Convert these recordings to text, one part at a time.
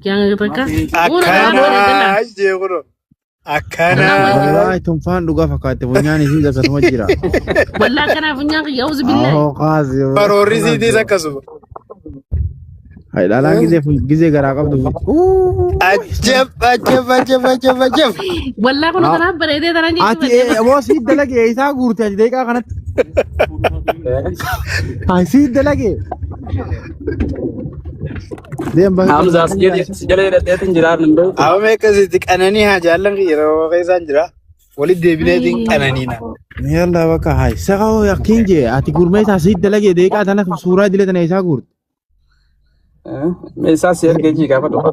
Takka. Akkanaa jee kunoo. Akkanaa. Wallaahi tunfaan dhugaa fakkaatte funyaan isii akkasuma jira. Wallaa kanaa funyaan kiyya auzu billahi. Ahoo kaasi. Baroorri isiitiis akkasuma. Hai dhalaan gizee garaa qabdu. Ajab ajab ajab ajab ajab. Wallaa kun kanaaf bareedee tanaan Ati jechuudha. boo sii dalage isaa guurte ati daqiiqaa kanatti. Hai sii dalage. Deem bakka. Hamza si jala hidhadheetin jira nan beeku. Amma akkasitti qananii haa jaallan yeroo keessaan jira. Walitti deebineetiin qananiina. Yalla bakka hai. Saqoo yakkiin jee ati gurmee isaa sii dalage daqiiqaa tana suuraa idilee tana isaa guurte. Meeshaa si ergee jii gaafa dhufa.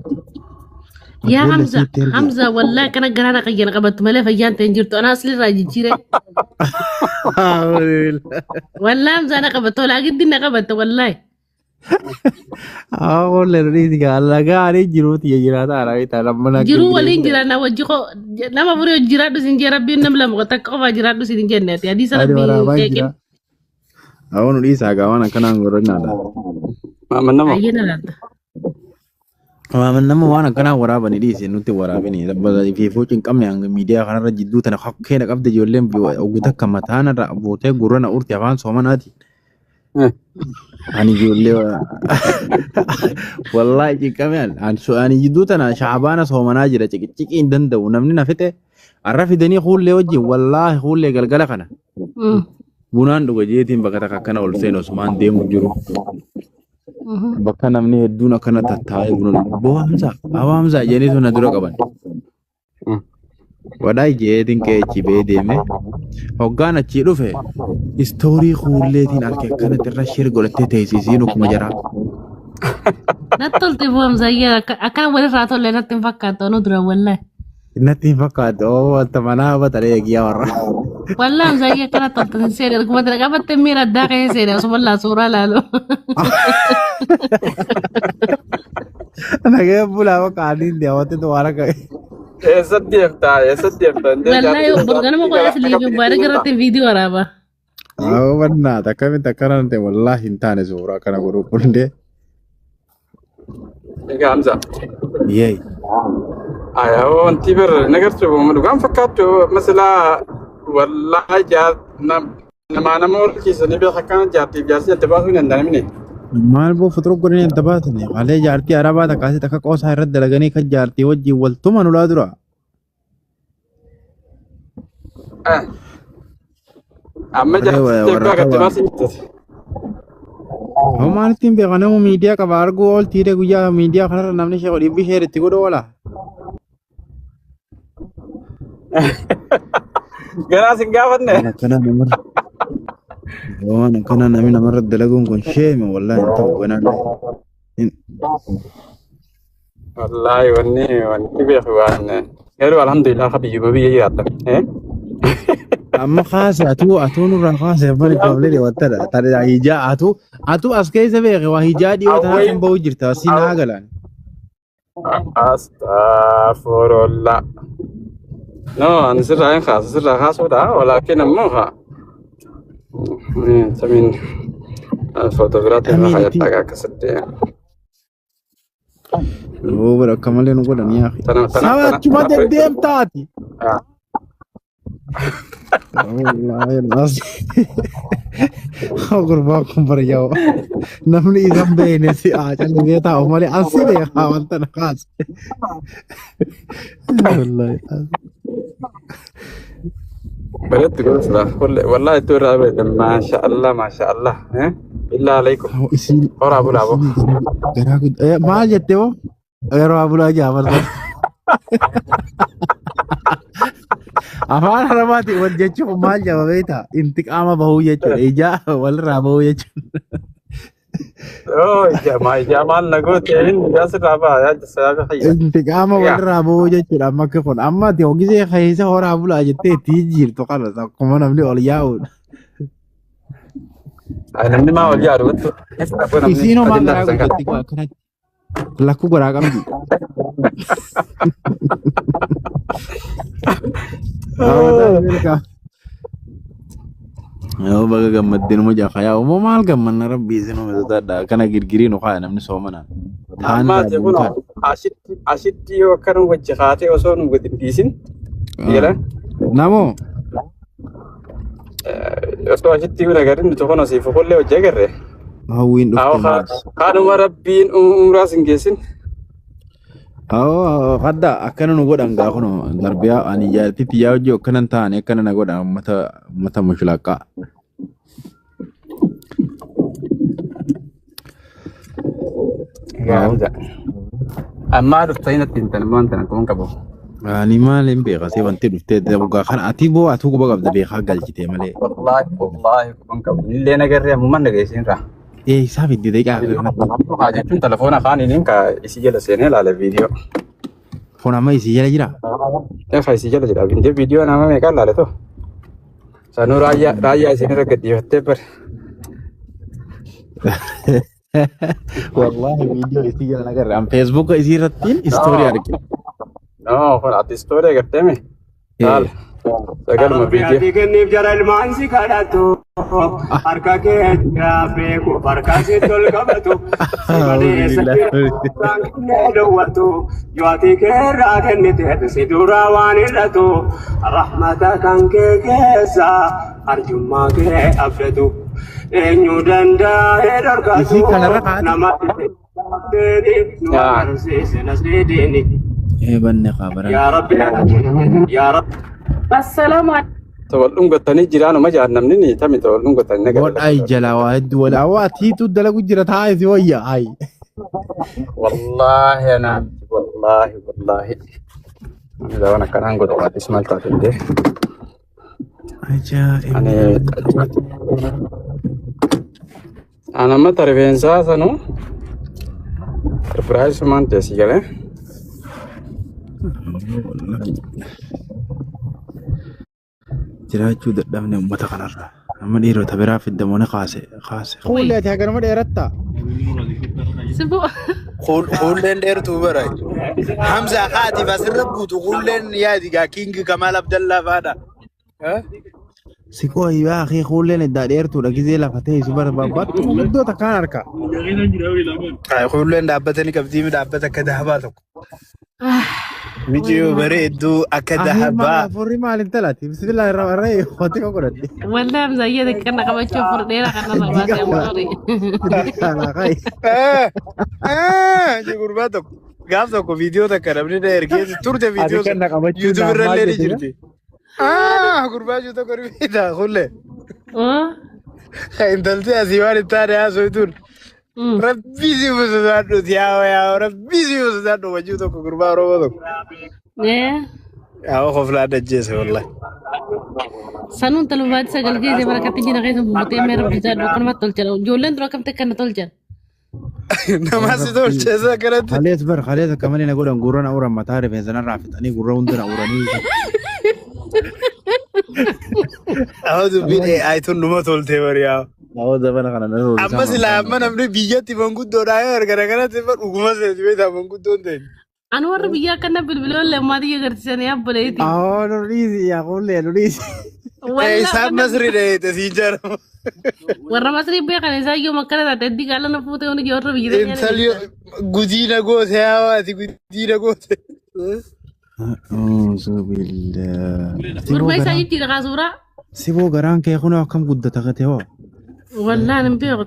Yaa Hamza, Hamza wallaa kana garaana qayyana qabattu malee fayyaan ta'e hin jirtu. Anaa aslirraa jijjiire. Wallaa Hamza na qabatte olaa giddi na qabatte wallaahi. Awwalee dhiisi gaala gaarii jiruuti jiraata arabiita lamma Jiruu waliin jiraanna wajji koo nama furii hojii jiraadhu siin jee rabbiin nam lama takka qofaa jiraadhu siin hin jenne ati hadiisa Ani rabbii waraabaa hin jira. Awwan dhiisaa gaawwan akkanaan gorrinaadha. Maamman nama. Ayyana laata. Waaman nama waan akkanaa waraabanii dhiise nutti waraabini. Fiifuu hin qabne hanga miidiyaa kanarra jidduu tana hakkeena qabde ijoolleen ogu takka mataanarra buutee gurra na urti afaan soomanaati. Ani ijoollee wallaahi cinqame ani jidduu tana shaabaana soomanaa jira ciqiciqii hin danda'u namni na fixe arra fidanii kuullee wajjin wallaahi kuullee galgala kana bunaan dhuga jeetiin bakka takka akkana ol seenu osumaan deemu jiru. Bakka namni hedduun akkana tattaa'ee buna dhugu. Boo Hamzaa, aboo Hamzaa jedhanii sun na dura qaban. Wadaa jeetiin ka'ee achi ba'ee deeme. Hoggaan achii dhufe istoorii kuulleetiin harka akkanatti irra shir godhattee teessisiin akkuma jara. Natti tolte boo Hamza ayyana akkana walirraa tolle natti hin fakkaatu anuu dura wallaahi. Natti hin fakkaatu oo wanta manaa bataree eegyaa warra. Wallaahi Hamza ayyana akkana tolte hin seene dhuguma tana qabatte miira addaa keessa seene osuma laa suuraa laalu. Nagee bulaa bakka adiin deewwatte waan akka. Eessatti deemtaa? Eessatti deemtaa? Wallaahi burganuma qola asliif mubaarak irratti viidiyoo waraaba. Awwa bannaata akkamitti akkana ta'e wallaahi hin taane suuraa akkana godhuu hundee. Egaa Hamza. Yee. Ayoo wanti bir nagartu dhugaan fakkaattu masalaa wallaahi jaar namaa nama horkiisanii beeka akkana jaartiif jaarsi adda baasuu hin danda'amne. Maal boo futura godhanii adda baatani? Halee jaartii arabaa takka asitti akka qoosaa irratti dalaganii kan jaartii wajjin wal tuman ulaa dura. Amma Warra jaartii warra eebbaa gatti qaba. baasii jirti. Hoo maal ittiin beeka namu miidiyaa qaba arguu ooltiidha guyyaa miidiyaa kanarra namni ishee dhibbi ishee itti godhu oola. Ganaas hin gaafanne. Waan akkanaa namarra waan akkanaa namni namarra dalaguun kun sheeme wallaahi hin ta'u ganaan. Wallaahi wanni wanti beeku waan garuu alhamdulillah ka biyyuma biyya jiraatan. Amma kaase atuu nurraa kaase abbaan itti haflee deewattadha. Tani hijaa atuu as keessa beeke waa hijaa dhiyoo tanaa kan ba'u jirta asii naa galaan. Astaghfirullah. No, ani sirraa hin kaasu sirraa kaasuudha. Walaakin ammoo haa. Samiin footogiraafii irra Amiin itti. fayyadhaa akkasitti. Oo bara akka malee nu godhan yaa. Tana tana Saba tana achuma tana. deddeemtaati. Wallaahi naas. Gurbaan kun bara yaa'u. Namni isa hin beekne si haa callisee taa'u malee an si beekaa wanta na kaase. Wallaahi. Bareedu gosa wallahi iddoo irraa bareeda maasha Allah maasha Allah. Billaa alaikum. Isin Horaa bulaa boo. garaa guddaa maal jettee hoo? Yeroo bulaa jaafarta. Afaan Arabaatiin wal jechuun maal jaba beektaa? Intiqaama bahuu jechuudha. Ijaa walirraa bahuu jechuudha. Oh, ijaa ijaa maal na goote inni ijaa sirraa ba'a yaa jasa yaa Intiqaama walirraa bahuu jechuudha amma akka kun. Amma ati hogisee keessa horaa bulaa jettee itti jijjiirtu kana akkuma namni ol yaa'udha. Namni maa ol yaadu wattu. Isiin homaa garaa guddatti akkanatti lakkuu garaa qabdi. Yoo baga gammaddeen uma jaa yaa umoo maal gammanna rabbii isin uume sodaadha. Kana girgirii nu kaaya namni soomanaan. Taan irraa Ammaati kun buutaan. ashitti yoo akkana wajji kaatee osoo nu gadi hin dhiisin jala Namoo osoo ashitti yoo agarre nuti kun asii fuqullee hojii agarre. Hawwiin dhufte maal? Kanuma rabbiin umraa sin geessin. Awoo hadda akkana nu godhan gaa kun darbiyaa ani jaartii tiyyaa hojii akkana hin taane akkana na godhan ummata ummata mushlaaqaa. Gaariidha. Ammaa dhuftanii natti hin taane waan tana kun qabu. Ani maal hin beeka see wanti dhuftee dhugaa kana ati boo atuu quba qabda beekaa galchitee malee. Wallaahi wallaahi kun qabu. Illee nagarree ammumaan dhageessinirraa. Ee isaa fiddi daqiiqaa kanatti. Haa jechuun telefoona kaaniin ka isii jala seenee ilaale viidiyoo. Kun amma isii jala jira. Efa isii jala jira. Indee viidiyoo nama meeqaan ilaale too? Sanuu raayyaa raayyaa isin irra gadhiifattee bare. Wallaahi viidiyoo isii jala nagarre. An feesbuuka isii irrattiin istoorii arge. No, kun ati istoorii agartee mi? Laala. Sagaluma viidiyoo. Ati kenniif jara ilmaan si kadhatu harka kee jira beeku harka si tol qabatu si malee kennee dhoowwatu yoo ati keerraa kenniteef si duraa waan hir'atu rahmata kan kee keessa arjummaa kee abdatu eenyu danda'ee dhorkatu Isii kanarra kaa'ati. nama nu agarsiise nasriidiini. Ee banne qaabara. Yaa Rabbi yaa Rabbi. Assalaamu Tawal dhungatanii jiraanuma jaan namni ni tami tawal dhungatanii nagarra. Godhaa jalaa waa hedduu wal awwaa atiitu dalagu jira taa'ee si wayya ayi. Wallaahi anaa wallaahi wallaahi. Ani dawan akkanaan godhu atis maal taate indee. Ajaa'iba. Ani ana amma rifeensaa sanuu surprise ta'e si galee. Jiraachuu dadhabne uummata kanarra. Nama dhiirota biraa fiddamoonni kaase kaase. Kuullee ati haganuma dheeratta. Siboo. Kuulleen dheertuu bara. Hamza haatiif asirra buutu kuulleen yaadi gaa King Kamal Abdallaa fa'aadha. Siqoo yaa akhi kuulleen iddaa dheertuudha gizee lafa teessu barbaaddu iddoo takkaan harka. Kuulleen dhaabbatanii qabdii dhaabbata akka dahabaa tokko. Miciyoo bareedduu akka Ahii maal dahabaa. afurri maal hin talati bismillah irraa barree wanti kan godhadhe. Wallahi Hamza xiqqana qabachuu afur dheeraa kan nama baasee amma sorry. Gurbaa tokko gaaf tokko viidiyoo takka namni na ergee turte viidiyoo Ati kan na qabachuu YouTube irra illee ni naaf maal jirti. Gurbaa jiru tokko ni beektaa kulle. Intalti asii waan hin taane haasoftuun. Rabbii si buusaadhu yaa yaa rabbii si buusaadhu wajjii tokko gurbaa Oromoo tokko. Yaa koflaa dajjeese wallahi. Sanuun talubaatii sagal geesse barakatti jira keessa bubbutee mee rabbi isaa akkanumatti tolchan. Ijoolleen dura akkamitti akkana tolchan. Nama si tolcheessa akkanatti. Kalees bar kalees akka malee na godhan gurra na uran mataa rifeensa narraa fixanii gurra hunda na uranii. Awwa dubbiin AI tun numa toltee bari yaa. Awwa zabana kana na roorrisaa. Amma silaa amma namni biyyatti manguddoodhaa yoo argana kanatti dhuguma seeti beektaa manguddoon ta'e. Ani warri biyya akkana bilbiloon lammaati agarsiisanii abboleeti. Awwa nu dhiisi yaa kuullee nu dhiisi. Isaan Masri dheete siin jedhama. Warra Masrii beekan isaa iyyuu makkana taate heddii gaala na fuute hundi warra biyya Intalli gudiina goote yaa waati gudiina goote. Auzubillah. Gurba isaa jijjiira kaasuura. Siboo garaan kee kun akkam guddata gatee hoo? Wallaan hin beeku.